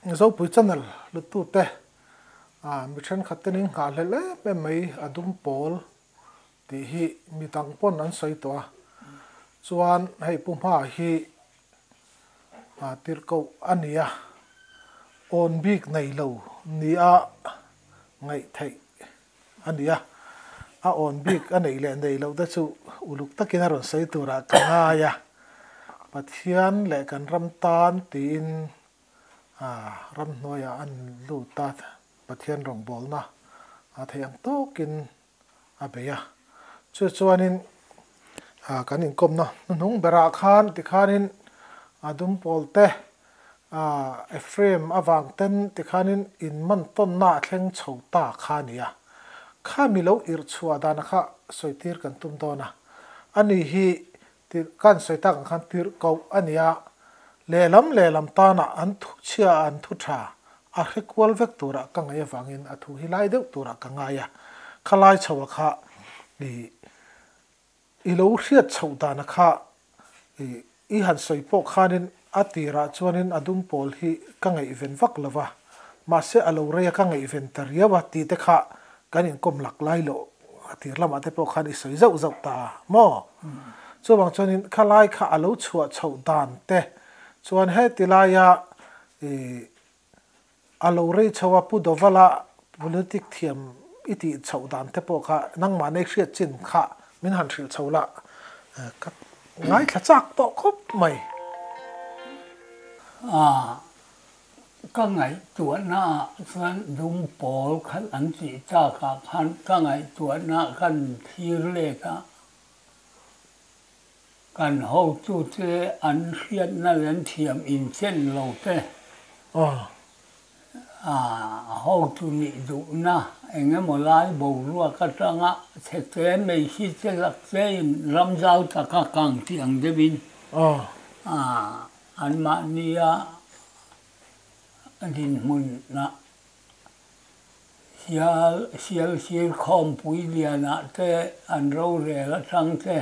Zopui channel luttute mi thenkhat ten in nghahhlelh em em mai a dum pawl tih hi mi dang pawn an sawi tawh a, chuan hei Pu Hma hi tirhkoh a ni a, awn bik nei lo nia ngaih theih a ni a, a awn bik a neih leh neih loh te chu uluk takin a rawn sawi turah ka ngai a, Pathian leh kan ram tan tiin ramhnuaiah an lut a, Pathian rawngbawlna a theih ang tawkin a bei a. Chu chuanin kan inkawmna hnuhnung berah khan tikhanin a dumpawl te Ephraim avang ten tikhanin inman tawnna a thleng chho ta kha a ni a. Kha mi lo irh chhuah dana kha sawi tir kan tum dawn a. Ani hi kan sawi tak ang khan tirh koh a ni a, lehlam lehlam tana an thu chhia a an thu tha a hre kual vek turah ka ngaih avangin a thu hi lai deuh turah ka ngai a. Kha lai chho a kha i i lo hriat chhoh dana kha i i han sawi pawh khanin a tirah chuanin a dum pawl hi ka ngaihven vak lo va, mahse a lo rei a ka ngaihven ta riau a tih te kha kan inkawm lak lai loh a tir lamah te pawh khan i sawi zauh zauh ta a maw? Chuvang chuanin khalai kha a lo chhuah chhoh dan te chuan heti laia i a lo rei chho a Pu Dovala politic thiam i tih chhoh dan te pawh kha nangmah nei hriat chin kha min han hrilh chho la ka ngaithla chak tawh khawp mai. A Ka ngaihtuahna ah chuan dum pawl khat an tih tak ah khan ka ngaihtuahna kan thlir let a, kan hotute an hriatna leh an thiam inchen lo te, hotu nih duhna eng emaw lai boruak atanga chhe te mai hi che lak che in ram zau taka kang tih ang deuhin Anmahnia dinhmunah sial sial sir khawmpui lianah te an rorel atang te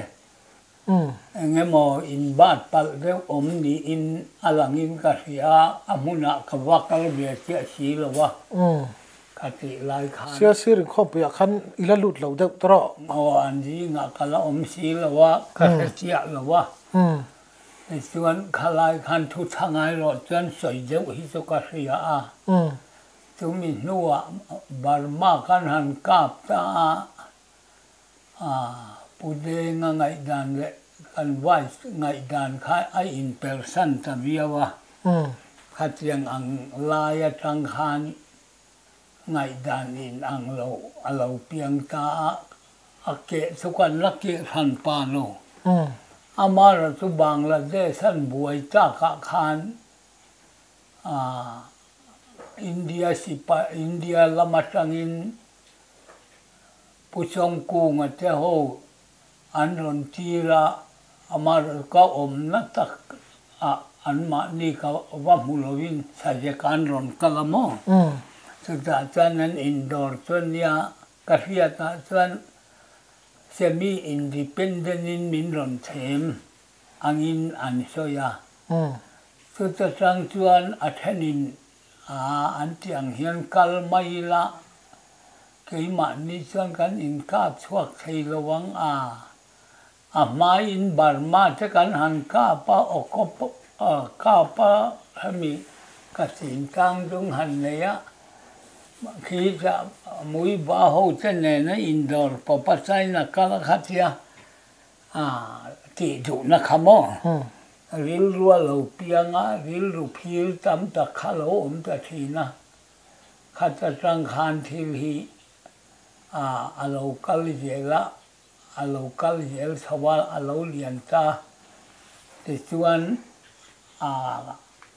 eng emaw inbat palh deuh awm niin a langin ka hria a, a hmunah ka va kal ve chiah si lo a, ka tih lai khan. Sial sir inkhawmpuiah khan i la lut lo deuh tawh rawh. Aw, an zingah ka la awm si lo a, ka hre chiah lo a. Tichuan, khalai khan thu tha ngai rawh chuan sawi deuh hi chu ka hria a. Chumi hnuah Burma kan han kap ta a, Pu Denga ngaihdan leh kan Vice ngaihdan kha a inpersan ta viau a. Khatiang ang lai atang khan ngaihdan inang lo a lo piang ta a, A keh chu kan la keh hran pa lo. Amara chu Bangladesh an buai takah khan India sipai India lam atangin Pu Chawngkunga te ho an rawn tir a, amara chu ka awmna tak ah anmahni ka va hmu lovin Sajek an rawn kal a maw? Chutah chuan an indawr chu a nia. Ka hriatah chuan semi-independent in min rawn chhem angin an sawi a. Chuta tang chuan a thenin a an tih ang hian kal mai ila, keimahni chuan kan inkap chhuak thei lo ang a. A hmaiin Burma te kan han kap a, Okop kap a, hemi ka chin tlang dung han nei a, khi chah Muiba ho te nena indawr pawp a China kal a kha tia tih duhna kha maw? Rilru a lo piang a, rilru phir tam tak kha lo awm ta thin a, khat atang khan thil hi a lo kal zel a. A lo kal zel chho a, a lo lian ta. Tichuan, a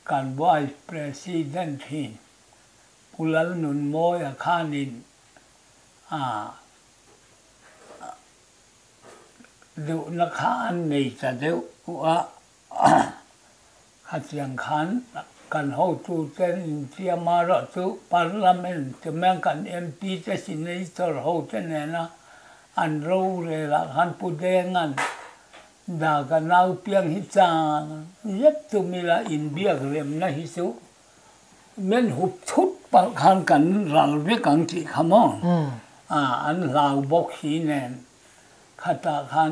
kan Vice President hi Pu Lalnunmawia khanin a duhna kha an nei ta deuh a. Khatiang khan kan hotuten infiam a rawh chu Parliament chumiang kan MP te Senator hote nena an rorelah khan Pu Denga'n Daga nau piang hi chang zet tum ila inbiak remna hi chu Men hup thut palh khan kan ral vek ang tih kha maw? An hlau bawk si nen khatah khan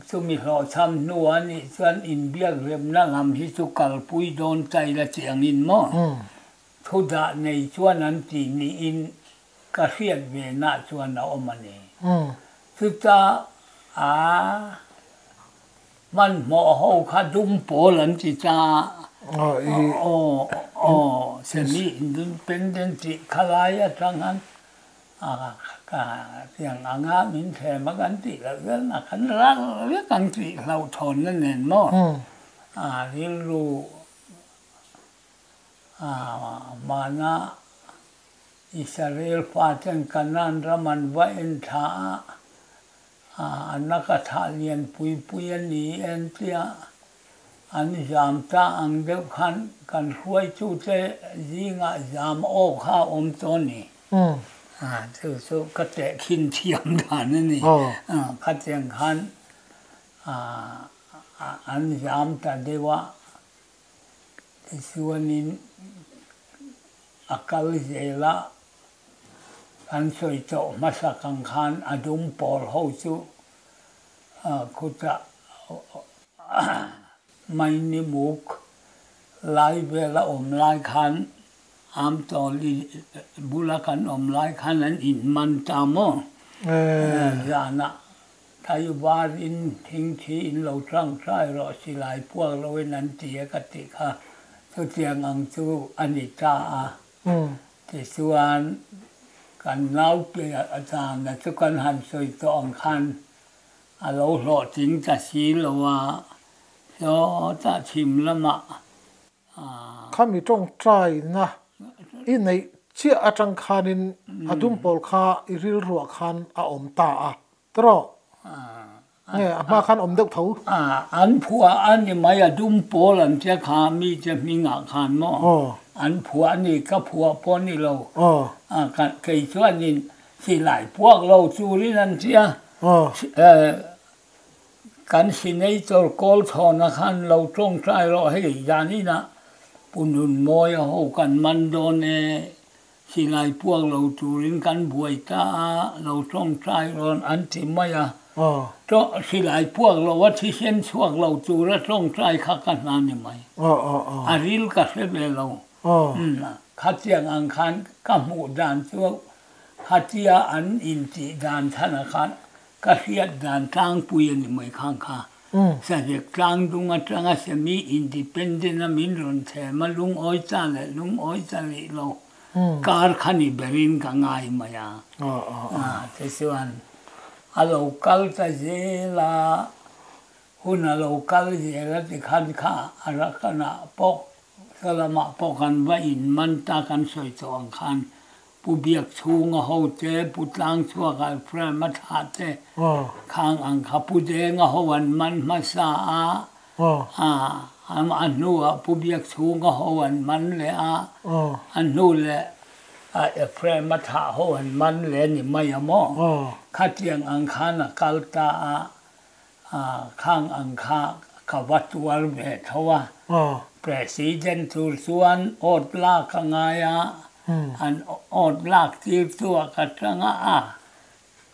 chumi hlawhchham hnu a nih chuan inbiak remna lam hi chu kalpui dawn chai la chi angin maw? Thu dah nei chuan an ti niin ka hriat ve nah chuan a awm a ni. Chuta a Hmanhmawh ho kha dum pawl an ti ta a, aw aw semi independent tih kha lai atang khan tiang anga min thlem a kan tih loh vel na kan ral vek ang tih hlauhthawnna nen maw rilru hmana Israel faten Canaan ram an va en thla a. A naka thah lian pui pui a ni en tia an zam ta ang deuh khan kan hruaitute zingah zam aw kha a awm tawh a ni. Chu chu ka tehkhin thiam dan a ni. Khatiang khan an zam ta deuh a, tichuanin a kal zel a. Kan sawi tawh hmasak ang khan a dum pawl ho chu khutah Maini muk lai vela awm lai khan Amtawli bula kan awm lai khan an inman ta maw? Zanah Thaivarin thingthi in lo tangtai rawh silai puak loin an ti a ka tih kha chutiang ang chu a ni ta a. Tichuan, kan naute zana chu kan han sawi tawh ang khan a lo hlawhtling ta si lo a, sawtah chhim lamah a. Khami tawngtaina i neih chiah atang khanin a dumpawl kha i rilruah khan a awm ta a, tawh. Nge a hma khan awm deuh tho. An phuah a ni mai a dum pawl an tia kha mi te hmingah khan maw an phuah a ni ka phuah pawh ni lo kei chuanin silai puak lo turin an tia kan senator kawl chhawna khan lo tawngtai rawh hei zaninah Pu Nunmawia ho kan man dawn e. Silai puak lo turin kan buai ta a, lo tawngtai rawn an ti mai a. Silai puak lo a thisen chhuak lo tura tawngtai kha ka hna ni mai. A ril ka hre ve lo. Khatiang ang khan ka hmuh dan chu khatia an intih dan chhanah khan ka hriat dan tlangpui a ni mai khang kha. Sazek tlangdung atanga semi independent a min rawn thlem a, lungawi cha leh lungawi cha rih lo kar kha ni berin ka ngai mai a. Tichuan a lo kal ta zel a, hun a lo kal zel a tikhan kha a rakanah pawh Ka lamah pawh kan va in man ta kan sawi tawh ang khan Pu Biakchhunga ho te, Pu Tlangchhuaka Ephraim a thlah te khang ang kha Pu Denga ho an man hmasa a, a hnuah Pu Biakchhunga ho an man leh a, a hnu leh Ephraim a thlah ho an man leh ni mai a maw? Khatiang ang khan a kal ta a, Khang ang kha ka va tuar ve tho a, President tur chuan awt lak a ngai a, an awt lak tir chu a ka tang a,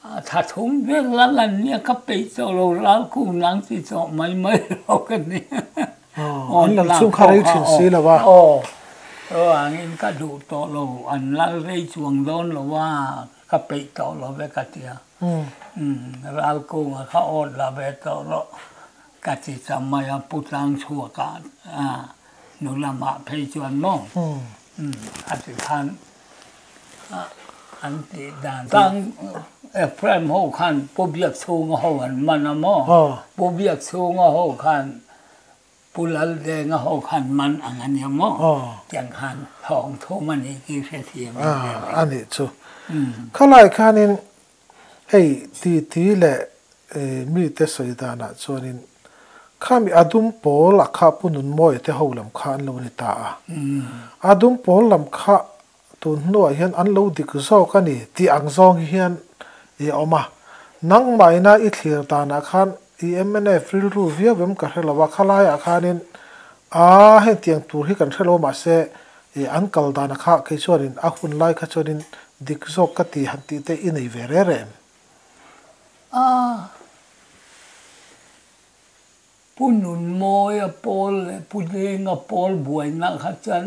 a tha thum vel la lan nia ka peih tawh lo ral kung nang ti tawh mai mai lo ka ni. An lal chhung kha rei thin si lo a. Aw, chuvangin ka duh tawh lo, an lal rei chuang dawn lo a, ka peih tawh lo ve ka ti a. Ralkunga kha awt la ve tawh rawh ka ti ta mai a, Pu Tlangchhuaka nu lamah phei chuan maw a ti khan an tih dan tlang Ephraim ho khan Pu Biakchhunga ho an man a maw, Pu Biakchhunga ho khan Pu Laldenga ho khan man ang a nia maw? Tiang khan thawng thum a nih tih hrethiam a ni a. A nih chu. Khalai khanin hei titi leh mite sawi danah chuanin khami a dum pawl a kha Pu Nunmawia te ho lam kha an lo ni ta a. A dum pawl lam kha tun hnuah hian an lo dik zawk a ni tih ang zawng hian i awm a. Nangmahina i thlir danah khan i mnf rilru viau em ka hre lo a, khalaiah khanin aa hengtiang tur hi kan hre lo mahse An kal dana kha kei chuanin a hun lai kha chuanin dik zawk ka ti han tih te i nei ve reh reh em? A, Pu Nunmawia pawl leh Pu Denga pawl buaina kha chuan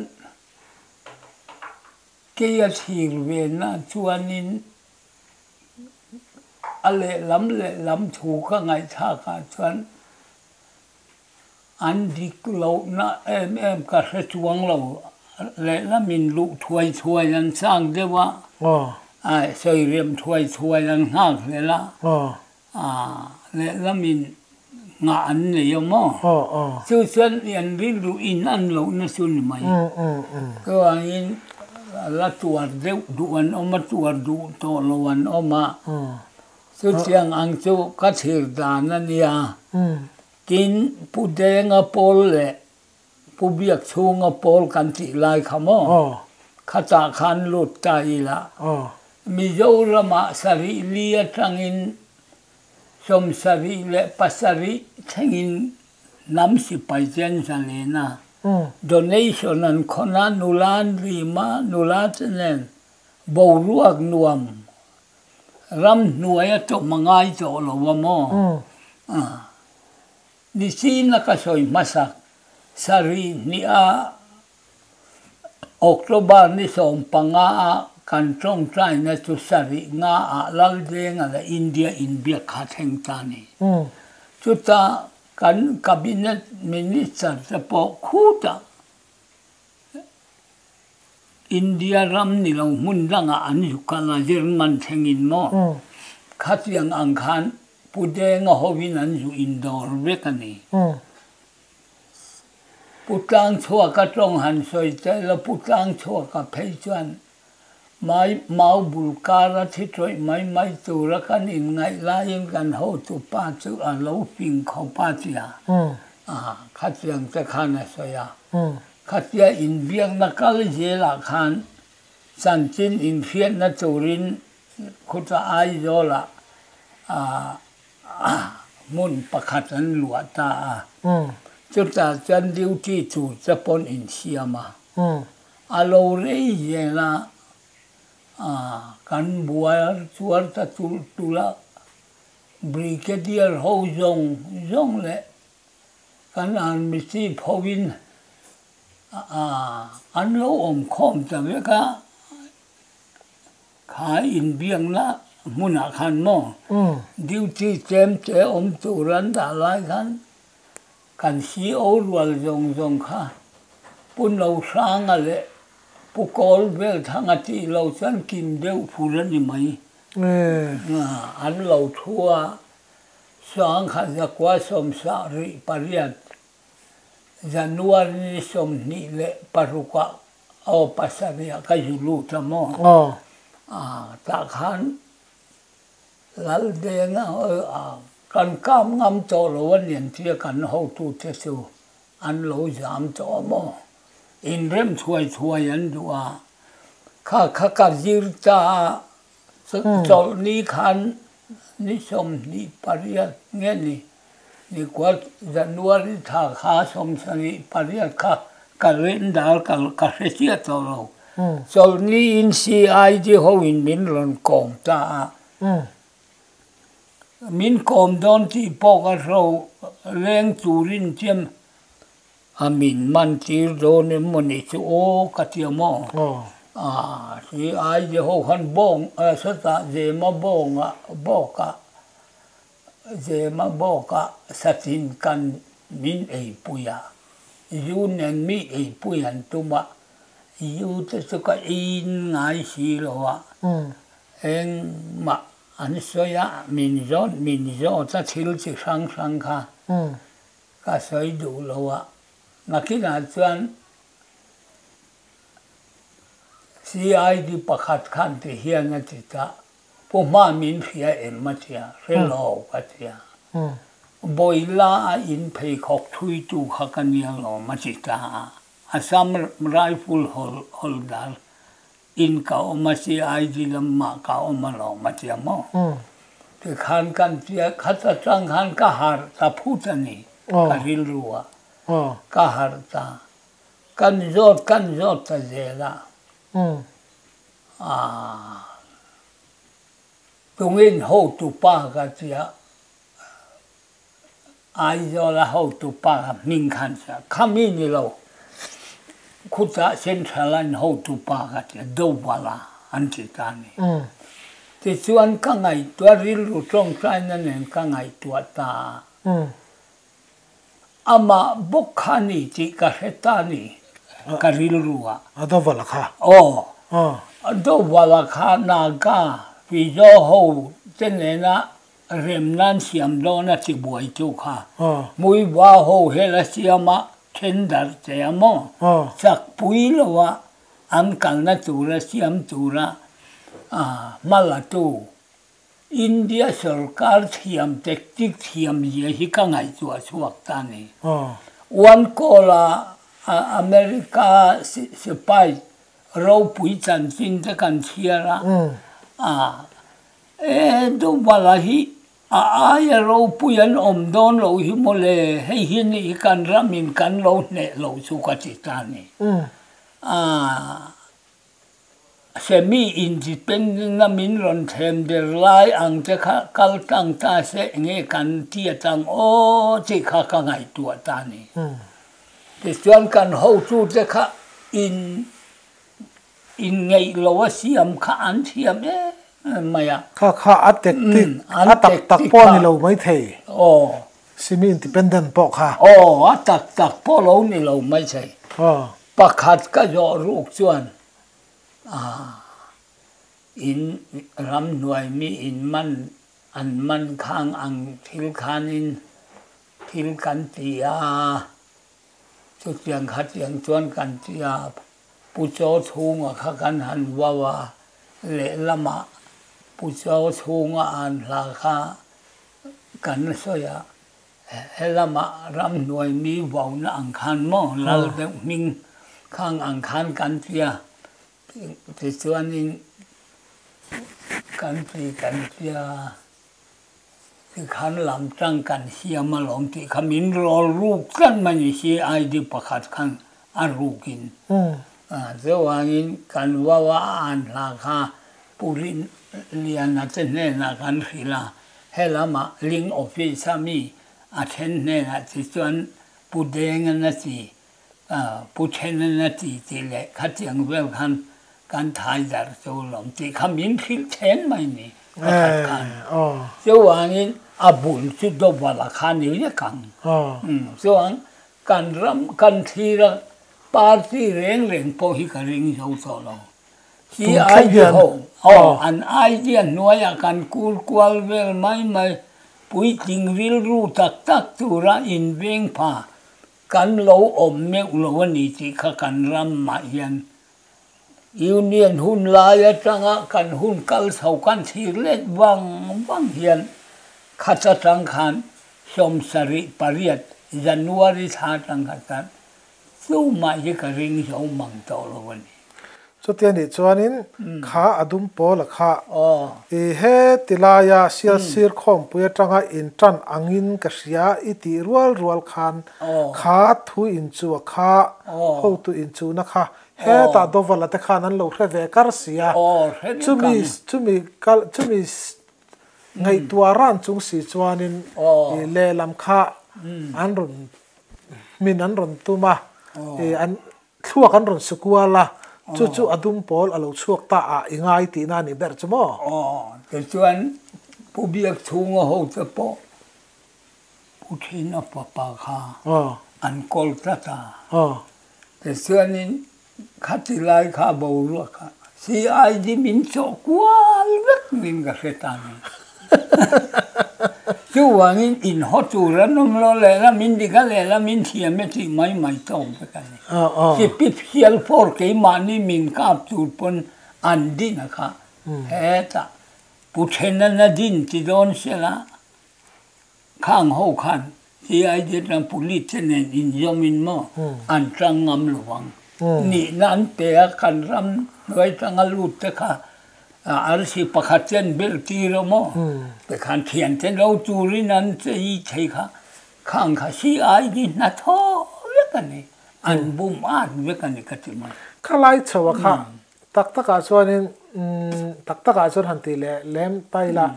kei a thlir ve na chuanin a lehlam lehlam thu ka ngaihthlak ah chuan An dik lohna em em ka hre chuang lo. Lehlamin luh thuai thuai an chak deuh a, sawi rem thuai thuai an nghak hlel a, lehlamin nghah an nei a maw? Chu chuan an rilru in an lohna chu ni mai. Chuvangin la tuar deuh duh an awm a, tuar duh tawh lo an awm a. Chutiang ang chu ka thlir dan a nia. Tin, Pu Denga pawl leh Pu Biakchhunga pawl kan tih lai kha maw? Khatah khan lut ta ila. Mizoramah sarih li atangin 77 thlengin hnam sipai chen zalen a, donation an khawn a, nula an rim a, nula te nen boruak nuam Ramhnuai a tawm a ngai tawh lo a maw? Nichin a ka sawi hmasak sarih hniha October ni 15 a kan tawngtaina chu sarih nga ah Laldenga leh India inbiak kha thleng ta a ni. Chuta kan Cabinet Minister te pawh khutah India ram ni lo hmun dangah an zu kal a, German thlengin maw? Khatiang ang khan Pu Denga hovin an zu indawr vek a ni. Pu Tlangchhuaka tawng han sawi che ila, Pu Tlangchhuaka phei chuan mai mau bul kara thi tawih mai mai tura kan inngaih laiin kan hotupa chu a lo fing khawp a tia, khatiang te khan a sawi a. Khatia inbiakna kal zelah khan chanchin inhriatna turin khuta Aizawlah hmun pakhat an luah ta a. Chutah chuan duty tur che pawn insiam a. A lo rei zel a, kan buai chuar ta tulh tulh a, Brigadier ho zawng zawng leh Kan army chief hovin an lo awm khawm ta vek a, kha inbiakna hmunah khan maw duty tlem te awm tur an dah lai khan kan CO rual zawng zawng kha Pu Nohranga leh Pu Kawlvelthanga tih lo chuan kim deuh fur a ni mai. An lo thu a. 1978, January ni 26 ah aw pasarih ah ka zu lut a maw? Tah khan Laldenga kan kap ngam tawh lo a nian tia kan hotute chu an lo zam tawh a maw? Inrem thuai thuai an duh a, kha kha ka zir ta a. Chawlhni khan ni 28 nge ni ni kual January thla kha 28 kha calendar ka hre chiah tawh lo. Chawlhni in CID ho in min rawn kawm ta a. Min kawm dawn tih pawh ka hro leng turin chiam A min man tir dawn em maw ni chu aw ka ti a maw? Aw si ai je ho khan bawng sawtah zema bawngah bawkah zema bawkah satin kan min eipui a, zu nen mi eipui an tum a, zu te chu ka ein ngai si lo a, engmah an sawi a, min zawt min zawt a thil chi hrang hrang kha. Ka sawi duh lo a, nakinah chuan CID pakhat khan ti hian a ti ta, Pu Hma min hria em a ti a, hre lo ka ti a, Bawila a in pheikhawk thuitu kha ka nia lawm a ti ta a, Assam Rifle Holder In ka awm a CID lamah ka awm alawm a tia maw? Tikhan kan tia khat atang khan ka harh ta phut a ni ka rilru ah ka harh ta. Kan zawt kan zawt ta zel a. Aaa tungin hotupa ka tia Aizawla hotupa ka hming khan sia khami ni lo khutah Central an hotupa ka tia Dovala an ti ta a ni. Tichuan ka ngaihtuah rilru tawngtaina nen ka ngaihtuah ta a. Amah bawk kha a ni tih ka hre ta a ni, ka rilru ah. A Dovala kha? Aw. A Dovala kha Naga Mizo ho te nena remna an siam dawn a ti buaitu kha. Muiva ho hel a siam a then darh che a maw? Chak pui lo a an kalna tura siam tura hma la tu India sorkar thiam tactic thiam zia hi ka ngaihtuah chhuak ta a ni. One call a America sipai ropui chanchin te kan chhiar a, e Duhbala hi a aia ropui an awm dawn lo hi mawle, hei hi nih hi kan ramin kan lo hneh lo chu ka ti ta a ni. Semi-independent a min rawn thlem der lai ang te kha kal tlang ta se enge kan tiat ang aw tih kha ka ngaihtuah ta a ni. Tichuan kan hotute kha in inngeih lo a siam kha an thiam em em mai a. Kha kha a tactic, a tak tak pawh a ni lo maithei. Aw. Semi-independent pawh kha. Aw, a tak tak pawh lo ni lo maithei. Aw. Pakhat ka zawh ruk chuan ah in ramhnuai mi in man an man khang ang thil khanin thil kan ti a, chutiang khatiang chuan kan ti a, Pu Chaw chhunga kha kan han vau a, lehlamah Pu Chaw chhunga an hla kha kan sawi a. He lamah ramhnuai mi vauna ang khan maw lal deuh hming khang ang khan kan ti a, tichuanin kan ti kan tia tikhan lam tang kan siam alawm tih kha min rawl ruk tlat mai ni CID pakhat khan a rukin. Chuvangin kan vau a an hla kha Pu Rinliana te hnenah kan hrilh a. He lamah Ling Office a mi a then hnenah chi chuan Pu Dengan a ti, Pu Thenan a ti tih leh khatiang vel khan kan thai darh chu lawm tih kha min hrilh then mai ni pakhat khan. Chuvangin a bul chu Dovala kha ni vek ang. Chuan kan ram kan thlir a party reng reng pawh hi ka ring zo tawh lo. Hi idea ho aw an idea hnuaiah kan kur kual vel mai mai puitling rilru tak tak tura inveng pha kan lo awm meuh lo a ni tih kha kan ramah hian Union hun lai atanga kan hun kal chho kan thlir let vang vang hian khat atang khan 78 January thla atang kha chuan Chumah hi ka ring zo mang tawh lo a ni. Chutia nih chuanin kha a dum pawl a kha. I he ti laia sialsir khawmpui atanga in tan angin ka hria i tih rual rual khan kha thu inchu a kha hotu inchuhna kha hetah Dovala te khan an lo hre ve kar si a. Chumi chumi kal chumi ngaihtuah ran chung si chuanin i lehlam kha an rawn Hmin an rawn tum a, ih an thluak an rawn sukual a, chu chu a dum pawl a lo chhuak ta a i ngai tihna a nih ber chu maw? Aw, tichuan Pu Biakchhunga ho te pawh Pu Thina fapa kha an kawl tlat a, tichuanin khati lai kha a boruak a, CID min chawh kual vek niin ka hre ta ni. Chuvangin in haw tur an awm lo lehla min dik a lehla min thiam e tih mai mai tawk vek a ni. Chipi phial fawr keimahni min kap tur pawn an din a kha hetah Pu Thenan a din ti dawn sela Khang ho khan CID atang police te nen inzawmin maw an tang ngam lo ang. Nihna an pe a, kan ram hnuai tanga lut te kha arsi pakhat te an belh tir a maw? Tikhan thiante lo turin an chei thei kha khang kha CID hnathawh vek a ni. An bum at vek a ni ka ti mai. Kha lai chho a kha tak takah chuanin tak takah chuan han tih leh lem ta ila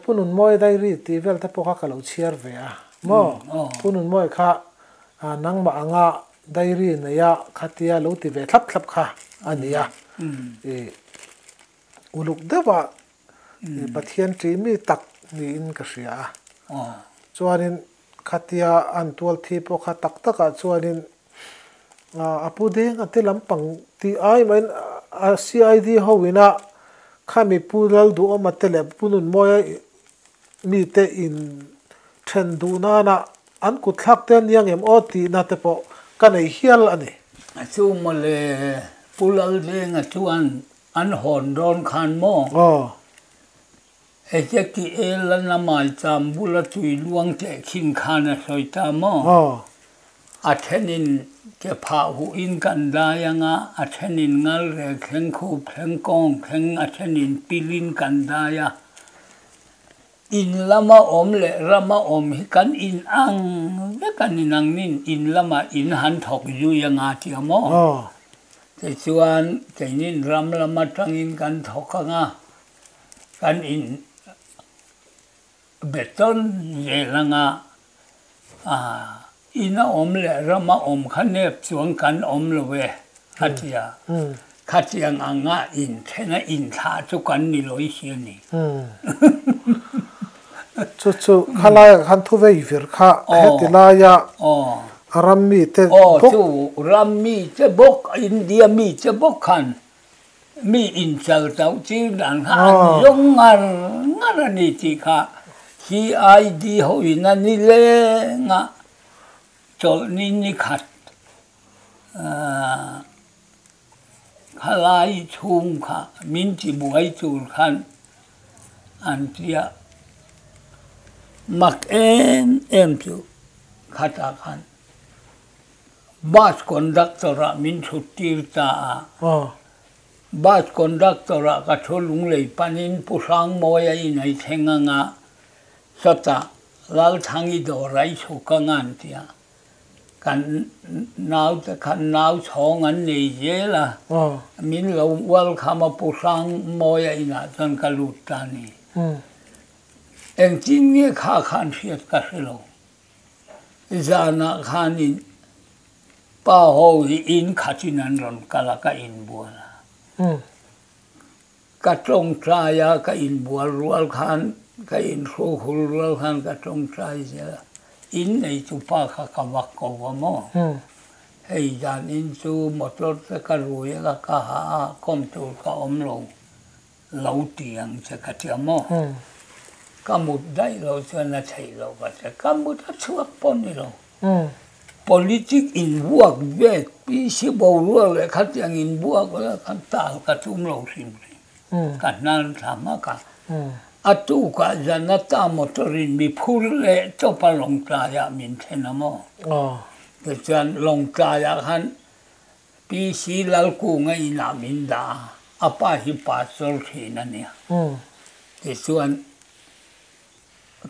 Pu Nunmawi diary tih vel te pawh kha ka lo chhiar ve a maw? Pu Nunmawi kha nangmah anga diary neia khatia lo ti ve thlap thlap kha a ni a. Uluk deuha Pathian ṭih mi tak niin ka hria a. Chuanin khatia an tual thi pawh kha tak takah chuanin a pu deng a ti lampang tih ai mahin a CID ho ina khami Pu Lalduhawma te leh Pu Nunmawia mite in then duh nana an kut thlak te ania ngem aw tihna te pawh ka nei hial a ni. Chu mawle Pu Laldenga chuan An hawn dawn khan maw? Aw. Ezekiel-a na maicham bula tui luang teh khin khan a sawi ta maw? Aw. A thenin ke phah huhin kan dai anga, a thenin ngal rel thleng khup thleng kawng thleng, a thenin pilin kan dai a. In lama awm leh rama awm hi kan in ang vek a ni nangnin in lamah in han thawk zui anga tia maw? Tichuan keinin ram lam atangin kan thawk anga kan in be tawn zel anga Ina awm leh rama awm kha nep chuan kan awm lo e, a ti a. Khatiang anga inthena inthlah chu kan ni lawih si a ni. Chu chu khalaiah khan thu vei vir kha heti laia a ram mite bawk. Aw, chu ram mite bawk, India mite bawk khan Mi inchal chauh chir dan kha an zawng ngar ngar a ni tih kha CID ho in a ni leng a, chawlhni ni khat khalai chhung kha min ti buai tur khan an tia mak em em chu khatah khan. Bus conductor ah min thut tir ta a. Bus conductor ah ka thu lunglei panin Pu Hrangmawia in ei thleng anga sawtah Lalthangi dawr a i chhuk anga an ti a. Kan naute khan nau chhawng an nei zel a, min lo welcome a Pu Hrangmawia inah chuan ka lut ta a ni. Engtin nge kha khan hriat ka hre lo. Zanah khanin pa ho hi in khatin an rawn kal a, ka inbual a. Ka tawngtai a, ka inbual rual khan, ka inhru hul rual khan ka tawngtai zel a. In nei chu pa kha ka vak ko va maw? Hei zan in chu motor te ka rui a, ka ha a, kawm tur ka awm lo. Lo ti ang che ka tia maw? Ka mut daih lo chuan a theih loh ka tia. Ka mut a chhuak pawh ni lo. Politic inbuak vet, PC boruak leh khatiang inbuak leh khan tal ka tum lo hrim hrim. Ka hnar thla hmak a. A tukah Janata motor in mi phur leh chawp a Lawngtlaiah min thlen a maw? Tichuan Lawngtlaiah khan PC Lalkunga inah min dah a, a pa hi pastor thin a nia. Tichuan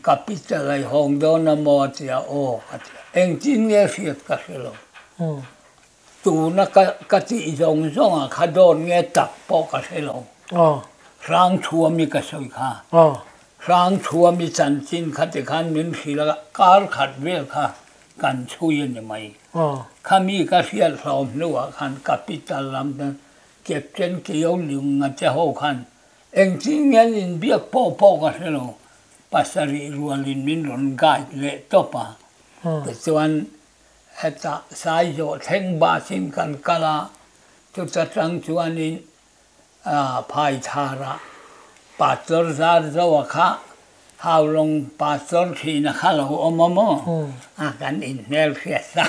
ka pichal a i hawng dawn a maw a ti a, aw ka ti a. Engtin nge hriat ka hre lo. Tuna ka tih zawng zawngah kha dawt nge tak pawh ka hre lo. Hrangthuami ka sawi kha. Hrangthuami chanchin kha tikhan min hrilh a, kar khat vel kha kan chhui a ni mai. Khami ka hriat hlawm hnuah khan capital lam chuan Captain Keo Liunga te ho khan engtin nge an inbiak pawh pawh ka hre lo, pasarih rualin min rawn guide leh tawp a. Tichuan hetah Saizawh thleng bus in kan kal a, chuta tang chuanin Phaitharah Pastor zar zoa kha Haulawng Pastor thina kha lo awm a maw? A kan inhmel hriat sa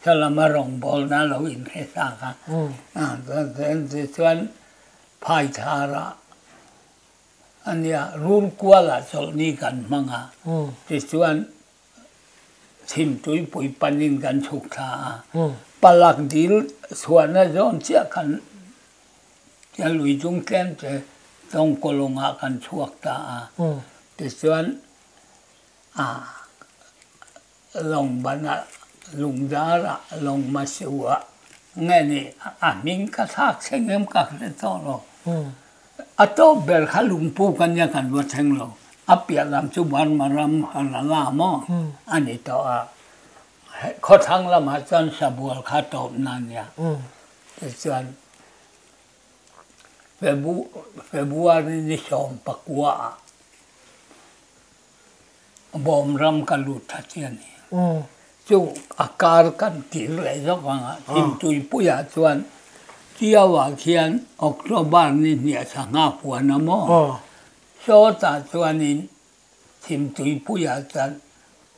sawlama rawngbawlna lo inhre sa kha. Tichuan Phaitharah ania Rulkualah chawlhni kan hmang a, tichuan Chhimtuipui panin kan chhuk thla a, palak dil chhuahna zawn chiah khan lui chung tlem te Tawngkawlawngah kan chhuak ta a. Tichuan lawng banah. Lungdara Lawngmasiua nge ni a hming ka thlak thleng em ka hre tawh lo. A tawp ber kha lungpu ka nia kan va thleng lo. A piah lam chu Burma ram Halala maw a ni tawh a. Khawthlang lamah chuan Sabual kha tawpna a nia. Tichuan February ni 19 ah Bawm ram ka lut tha chi a ni. Chu a kar kan kir leh zawk ang a, Thimtuipuiah chuan Tiauah khian October ni hniah sangha huan a maw? Sawtah chuanin Thimtuipuiah chuan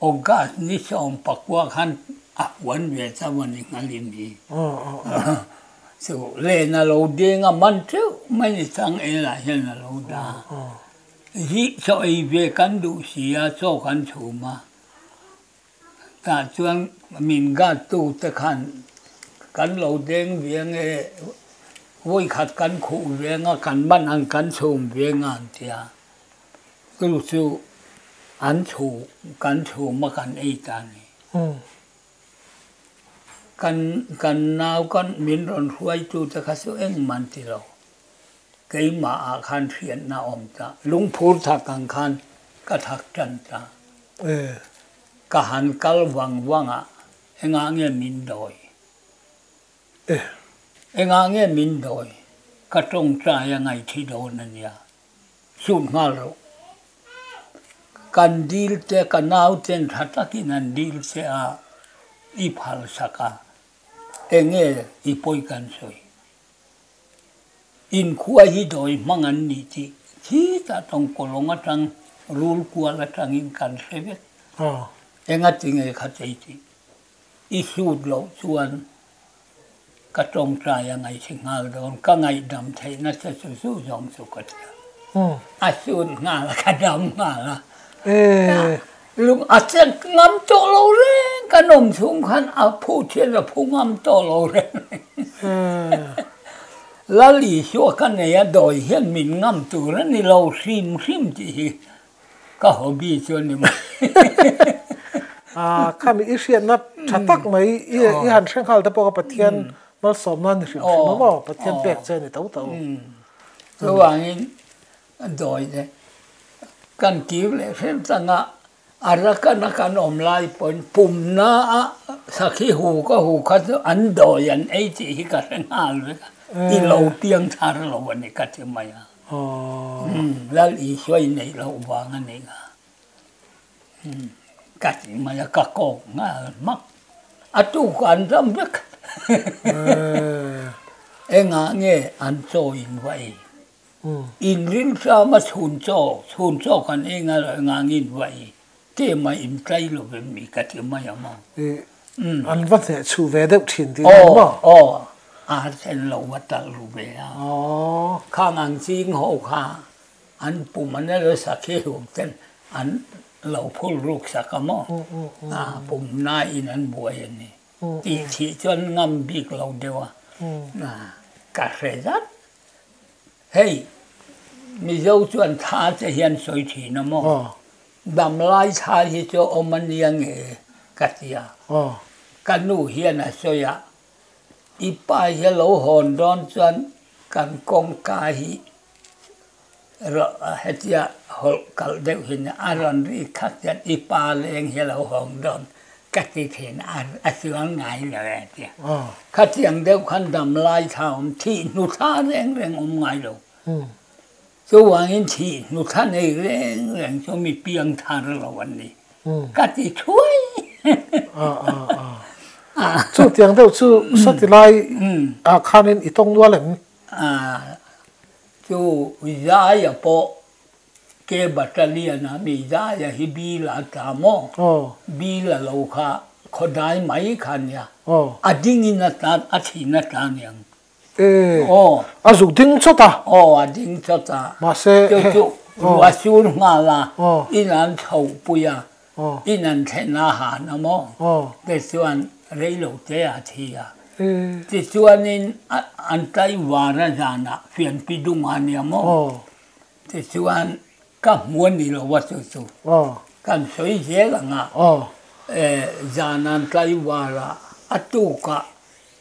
August ni 19 khan a huan ve chauh a ni nghalin hi. Chu len a lo deng a, man teuh mai ni changel-ah hian a lo dah. Hi chaw ei ve kan duh si a, chaw kan chhum a. Tah chuan min guard tu te khan kan lo deng ve nge, vawi khat kan khuh ve nga, kan man ang kan chhum ve nga an ti a. Chu chu an chhu, kan chhum a kan ei ta a ni. Kan kan nau kan min rawn hruaitu te kha chu engmah an ti lo. Keimah ah khan hriatna a awm ta. Lungphur thak ang khan ka thak tan ta. Ka han kal vang vang a, engah nge min dawi? Engah nge min dawi? Ka tawngtai a ngaihthi dawn a nia. Sut nghal rawh. Kan dil te, ka nau ten tha takin an dil che a, i phalsak a, enge i pawi kan sawi? Inkhua hi dawi hmang an ni tih khitah tawngkawlawng atang rul kual atangin kan hre vek. Enga ti nge kha chei tih i sut loh chuan ka tawngtai a ngaihsi nghal dawn, ka ngaihdam theihna che chu zu zawng chu ka ti a. A sut nghal a, ka dam nghal a. Lung a chek ngam tawh lo reng, kan awm chhung khan a phu thian a phu ngam tawh lo reng. Lal Isua ka nei a, dawi hian min ngam tur a ni lo hrim hrim tih hi ka hobby chu a ni mai. Khami i hriatna tha tak mai i han hre nghal te pawh kha Pathian malsawmna a ni hrim hrim a maw? Pathian pek che a ni to to. Chuvangin dawi te kan kir leh hrem changa Arakan a kan awm lai pawhin pumna a sakhi hu ka hu kha chu an dawi an ei tih hi ka hre nghal vek a, i lo piang thar lo a ni ka ti mai a. Lal Isua i neih loh vang a nih kha ka ti mai a, ka kawk nghal hmak. A tuk an ram vek. Engah nge an chaw in va ei? In ring hram a chhun chaw, chhun chaw kan ei ngai lo, engang in va ei te mai in tlai lo vem mi ka ti mai ang maw. An va hneh chhuh ve deuh thin tih ang maw? Aw, aw, a then lo va talh ru ve a. Khang ang ching ho kha an pum an elo sakhi huk ten an lo phul ruk sak a maw? A pum na in an buai a ni. Tih thih chuan ngam bik lo deuh a. Ka hre zat. Hei, Mizo chuan thla che hian sawi thin a maw? Damlai thla hi chu awm a nia nge ka ti a. Ka nu hian a sawi a, I pa hi a lo hawn dawn chuan kan kawngka hi hetia hawlh kalh deuh hi nia, a rawn ri khat hian i pa leng hi a lo hawng dawn ka ti thin a, a chuang ngai lo e a ti a. Khatiang deuh khan damlai thla awm, thih hnu thla reng reng awm ngai lo. Chuvangin thih hnu thla nei reng reng chu mi piang thar lo an ni ka ti thuai. Chutiang deuh chu sawti lai ah khanin i tawng nual em? Chu Zaia pawh Ke Battalion a mi Zaia hi Bill a tla maw? Bill a lo kha khawdai mai kha nia. A dingin a tla, a thin a tla niang. A zuk ding chawt a? Aw, a ding chawt a. Mahse, Chu chu ruah sur nghal a, in an chho pui a, in an thlen a han a maw? Tichuan reilo te a thi a. Tichuanin an tlaivar a zanah fianpi dung a nia maw? Tichuan ka hmu a ni lo a chu chu kan sawi zel ang a. Zan an tlaivar a, a tukah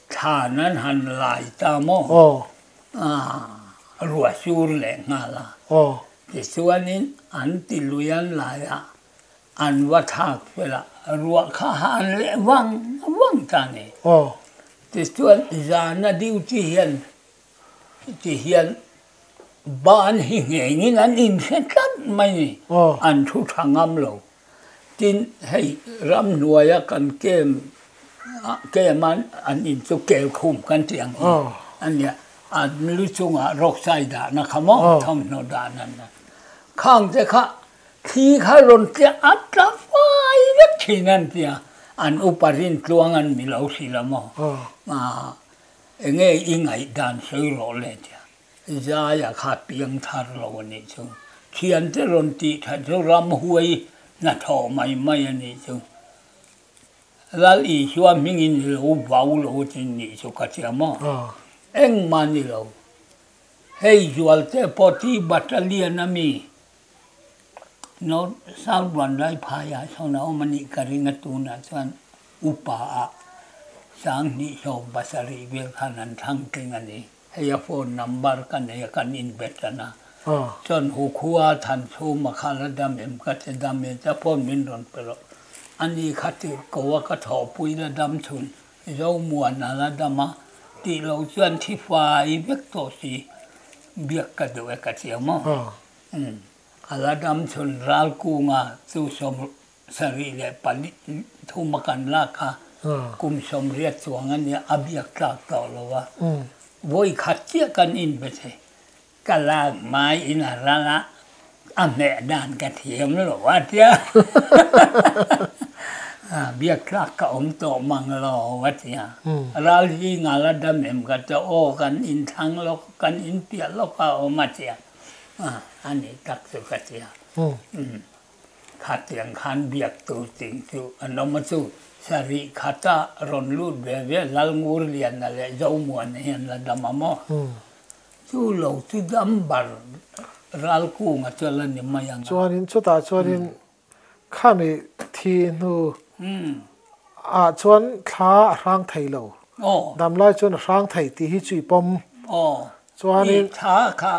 thlan an han lai ta maw? Ruah sur leh nghal a. Tichuanin an ti lui an lai a, an va thlak fel a, ruah kha han leh vang vang ta a ni. Tichuan zana duty hian ti hian ban hi nghengin an inhre tlat mai ni, an thu tha ngam lo. Tin, hei ramhnuaia kan kem kem a an in chu kel khum kan tih ang hi a nia, an lu chungah rawksai dahna kha maw thawmhnaw dahna khang te kha thli kha rawn tliah a tla fai vek thin an tia, an upa rintluang an mi lo hrilh a maw. Enge i ngaihdan sawi rawh le tia Zaia kha piang thar lo a nih chu. Thiante rawn tih that chu ramhuai hnathawh mai mai a nih chu. Lal Isua hmingin i lo vau lo a tin nih chu ka tia maw? Engmah ni lo. Hei Zualte pawh ti battalion a mi North South Vanlaiphaiah sawn a awm a nih ka ring a tunah chuan upa ah 2017 vel khan an thlang tling a ni. Hei a phone number ka nei a kan inbe tan a. Chuan hu khua than chhum a kha la dam em ka ti dam e ta phone min rawn pe rawh. Ani kha tirh ko a ka thawhpui la dam chhun Zomuan a la dam a tih loh chuan thi fai vek tawh si biak ka duh e ka ti ang maw. A la dam chhun ral kunga chu 73 a kan lak a, kum 80 chuang a nia, a biak tlak tawh lo a. Vawi khat chiah kan inbe thei. Ka lak hmai in a ral a, a hmeh dan ka thiam lo a tia. Biak tlak ka awm tawh mang lo a tia. Ral zingah la dam em ka ti, aw kan inthlang lawk, kan inpiah lawk a awm a tia. A nih tak chu ka tia. Khatiang khan biak tur ting chu an awm a chu. Sarih khata rawn lut ve ve Lalngurliana leh Zomuana hian la dam a maw? Chu lo chu dam bar Ralkunga chu a la ni mai ang a. Chuanin chutah chuanin khami thi hnu ah chuan thla a hrang thei lo. Damlai chuan a hrang thei tih hi chu i pawm. Chuanin. I thla kha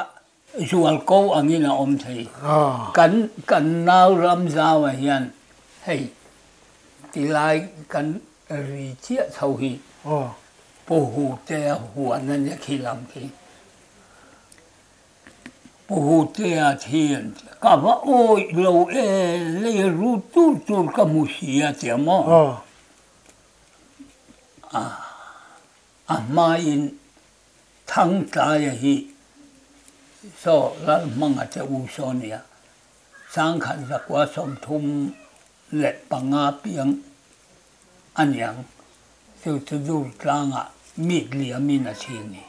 Zualko angin a awm thei. Kan kan nau ram zauah hian hei tilai kan ri chiah chho hi Pu Hutea huan a nia khi lam khi. Pu Hutea thian ka va awih lo e, lei ru tur tur ka hmu si a tia maw? A hmain Thangtlaia hi saw Lalhmanga che u saw nia, 1935 piang a niang, chu chu dur tlangah mit liamin a thi a ni.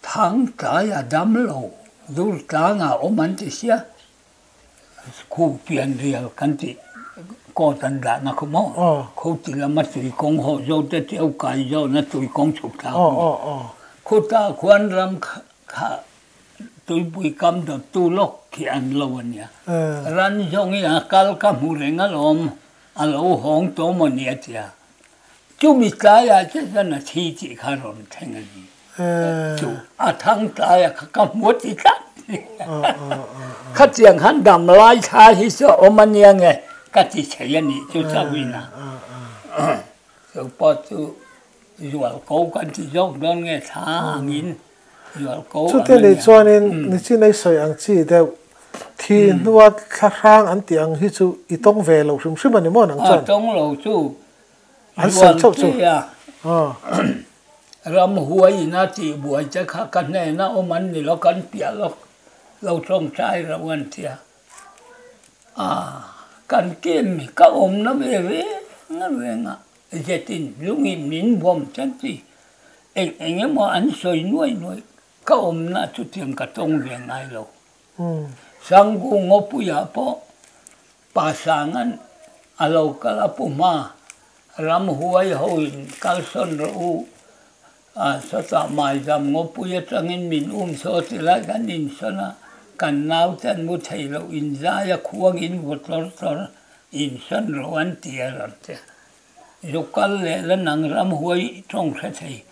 Thangtlaia dam lo dur tlangah awm an ti sia. Khu pian rial kan tih court an dahna khaw maw? Kho ti lama tui kawng haw zo te teu kai zawhna tui kawng chhuk thlak a ni. Khuta khuan ram kha tuipui kam dawttu lawk khi an lo a nia. Ran zawng hi a kal ka hmu reng alawm, a lo hawng tawh maw ni a tia. Chumi tlaiah che chuan a thi tih kha rawn thleng a ni. Chu a thang tlaia kha ka hmu ti tlat. Khatiang khan dam lai thla hi chu a awm a nia nge ka ti thei a nih chu chauhin a. Chu pawh chu zual ko kan ti zawk dawn nge thla angin zual ko ang a nia. Chute leh chuanin nichin ei sawi ang chi deuh thi hnua thla hrang an tih ang hi chu i tawng ve lo hrim hrim a ni maw nang chuan? A tawng lo chu An sawi chauh chu. Ramhuai in a tih buai te kha ka hnena awm an ni lo, kan piah lawk lo tawngtai reuh an ti a. Aaa kan kem hi ka awmna ve reng reng a, zetin lungin min vawm tan chi eng eng emaw an sawi nuai nuai, ka awmna chutiang ka tawng ve ngai lo. Sanggu Ngawpuiah pawh Pa Sanga'n a lo kal a pu hma, ramhuai hoin kalsawn rawh u, a sawtah Maizam ngawpui atangin min um saw ti lai kan insawn a, kan nau te an mu thei loh inzai a khuangin vaw tlawr tlawr. Insawn rawh an ti a rawn ti a. Zu kal leh la nang ramhuai tawng hre thei.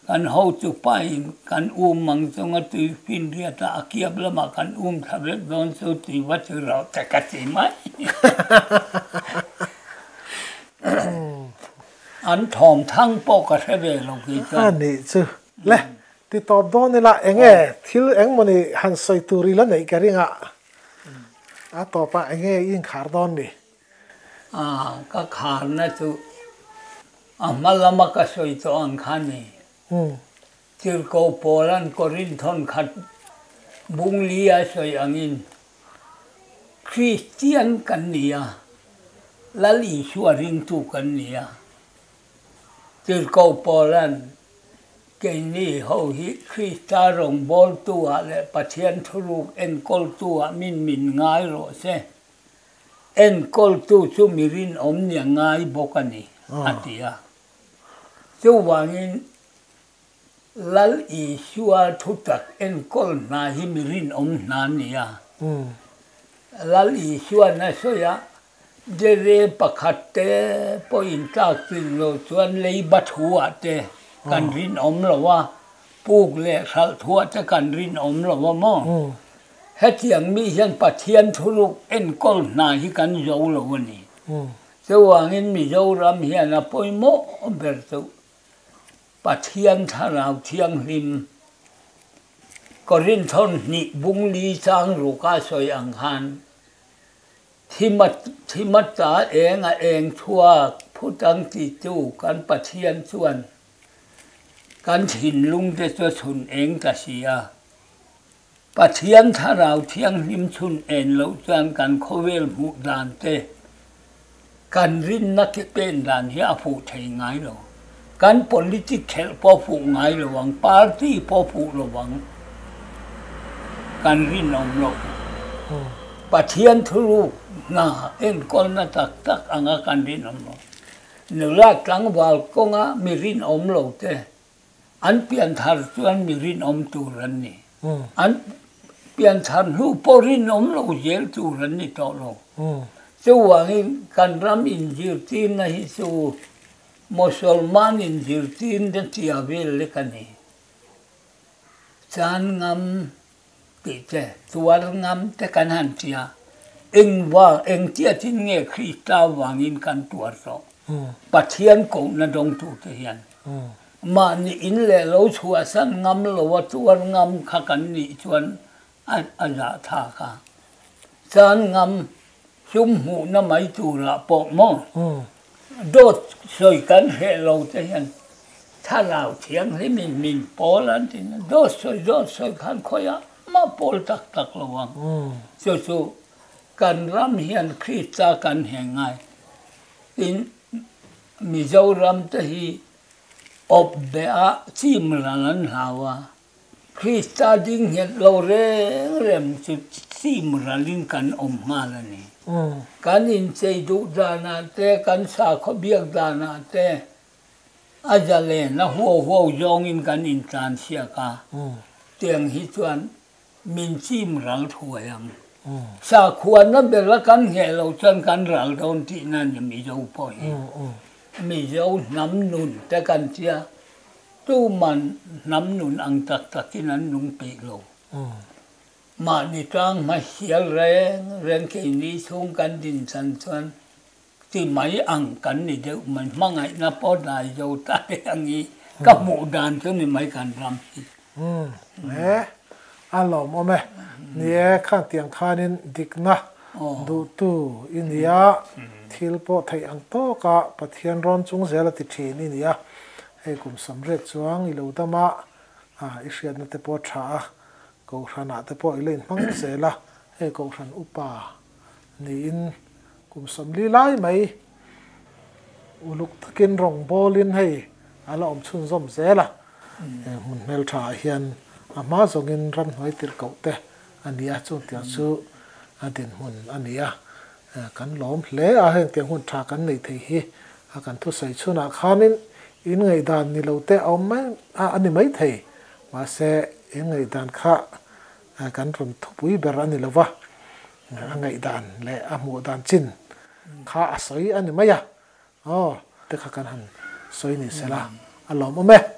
Kan hotu pain kan um ang chunga tui finriat a a kiap lamah kan um thla vek dawn chu tui va ti rawh te ka ti mai. An thawm thang pawh ka hre ve lo kei chuan. A nih chu. Le, ti tawp dawn ila eng nge thil eng mawni han sawi tur ila neih ka ring a. A tawpah eng nge i inkhar dawn ni? A, ka kharna chu a hma lama ka sawi tawh ang kha ni. Tirhkoh Paula'n Korinthon khat bungli a sawi angin, Kristian kan ni a, Lal Isua ringtu kan ni a. Tirhkoh Paula'n Keini ho hi Krista rawngbawltu-ah leh Pathian thuruk enkawltu-ah min min ngai rawh se. Enkawltu chu mi rinawm nia ngai bawk a ni, a ti a. Chuvangin Lal Isua thutak enkawl hna hi mi rinawm hna a ni a. Lal Isua'n a sawi a, Dere pakhat te pawhin tlak tlin lo chuan leiba thuah te kan rinawm lo a, puk leh hralh thuah te kan rinawm lo a maw? Hetiang mi hian Pathian thuruk enkawl hna hi kan zo lo a ni. Chuvangin Mizoram hian a pawimawh ber chu Pathian Thlarau Thianghlim Korinthon hnih bungli chang ruka sawi ang khan Thimata eng a eng chhuak phut ang titu kan Pathian chuan kan thinlung te chu a chhun eng ta si a. Pathian Thlarau Thianghlim chhun en loh chuan kan khawvel hmuh dan te, kan rinna ke pen dan hi a fuh thei ngai lo. Kan politic khelh pawh fuh ngai lo ang, party pawh fuh lo ang. Kan rinawm lo. Pathian thuruk hna enkawlna tak tak anga kan rinawm lo. Nula tlangval kawnga mi rinawm lo te An pianthar chuan mi rinawm tur an ni. An pianthar hnu pawh rinawm lo zel tur an ni tawh lo. Chuvangin kan ram inzirtirna hi chu Mosolman inzirtirna tia vel lek a ni. Chan ngam tih te, tuar ngam te kan han tia. Engvang, engtia chin nge Krista vangin kan tuar tawh? Pathian kohna dawngtute hian. Mahni in leh lo chhuahsan ngam lo a tuar ngam kha kan nih chuan a zah thlak a. Chan ngam sum hmuhna mai turah pawh maw dawt sawi kan hreh lo te hian thlarau thianghlimin min pawl an ti na dawt sawi dawt sawi khan khawiah mah pawl tak tak lo ang. Chu chu kan ram hian Krista kan heh ngai. Tin, Mizoram te hi awp beh a chim ral an hlau a, Krista ding nghet lo reng reng chu chim ralin kan awm nghal a ni. Kan inchei duh danah te, kan sakhaw biak danah te a zalen a huau huau zawngin kan intlansiak a, tiang hi chuan Min chim ral thuai ang. Sakhuana bera kan ngheh loh chuan kan ral dawn tihna a ni Mizo pawh hi. Mizo hnam nun te kan tia, tuman hnam nun ang tak takin an nung peih lo. Mahni tang hma hial reng reng keini chhung kan din chan chuan ti mai ang kan ni deuh mai. Hmangaihna pawh dai zo ta te ang i ka hmuh dan chu ni mai kan ram hi. Umm e, a lawmawm e. Ni e, khan tiang khanin dikna duhtu i ni a, thil pawh theih ang tawka Pathian rawn chung zel a ti thin i ni a. Hei kum samriat chuang i lo dam a, i hriatna te pawh a tha a, Kohhranah te pawh i la inhmang zel a, hei Kohhran upa niin kum 40 lai mai uluk takin rawngbawlin hei a la awm chhunzawm zel a, he hmun hmeltha ah hian a hma zawngin ramhnuai tirhkoh te a ni a, chungtiang chu a dinhmun a ni a, kan lawm hle a, hengtiang hun tha kan nei thei hi a kan thusawi chhunah khanin in ngaihdan ni lo te a awm mai a ni maithei, mahse in ngaihdan kha kan rawn thupui ber a ni lo va, a ngaihdan leh a hmuh dan chin. kha a sawi a ni mai a. Aw te kha kan han sawi ni sela a lawmawm e.